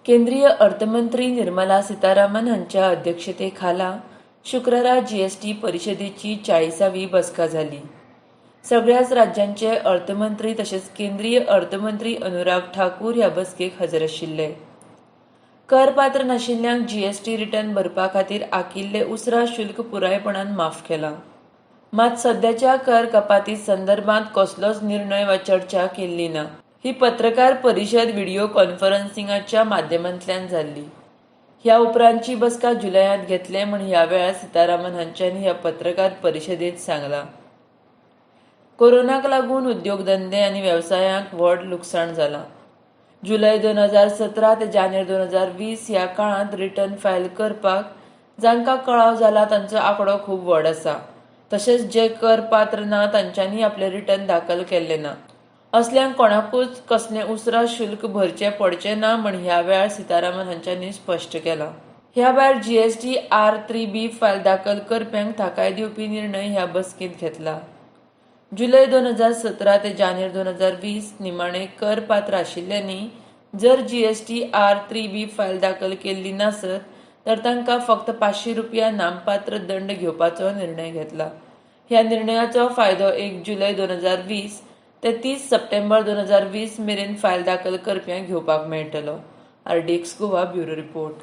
केंद्रीय अर्थमंत्री निर्मला सीतारामन हांच्या अध्यक्षते खाला शुक्रारा जीएसटी परिशदेची 40वी बसका जाली. सगळ्याच राज्यांचे अर्थमंत्री तशेंच केंद्रीय अर्थमंत्री अनुराग ठाकूर ह्या बसकेक हजर आशिल्ले. करपात्र नाशिल्ल्यांक जीएसटी रिटर्न भरपा खातीर आकिल्ले उसरा शुल्क पुरायपणान माफ केलां. मात सध्याच्या कर कपाती संदर्भात कसलोच निर्णय वा चर्चा केल्ली ना. ही पत्रकार परिशद व्हिडिओ कॉन्फरन्सिंगाच्या माध्यमांतल्यान जाल्ली. ह्या उपरांतची बसका जुलयांत घेतले म्हूण ह्या वेळार सीतारामन हांच्यानी ह्या पत्रकार परिशदेंत सांगलां. कोरोनाक लागून उद्योगधंदे आनी वेवसायांक व्हड लुकसाण जालां. जुलय 2017 ते जानेर 2020 ह्या काळांत रिटर्न फायल करपाक जांकां कळाव जाला तांचो आंकडो खूब व्हड आसा. तशेंच जे कर पात्र ना तांच्यांनी आपले रिटर्न दाखल केल्ले ना. असल्यांक कोणाकूच कसलें उसरा शुल्क भरचें पडचें ना म्हण ह्या वेळार सीतारामन हांच्यांनी स्पश्ट केलां. ह्या भायर जीएसटी आर 3बी फायल दाखल करप्यांक थाकाय दिवपी निर्णय ह्या बसकेंत घेतला. जुलय 2017 ते जानेर 2020 निमाणे कर पात्र आशिल्ल्यांनी जर जीएसटी आर 3बी फायल दाखल केल्ली नासत तर तांकां फक्त 500 रुपया नामपात्र दंड घेवपाचो निर्णय घेतला. ह्या निर्णयाचो फायदो 1 जुलय 2020 ते 30 सप्टेंबर 2020 मेरेन फायल दाखल करप्यांक घेवपाक मेळटलो. RDX Goa, bureau report.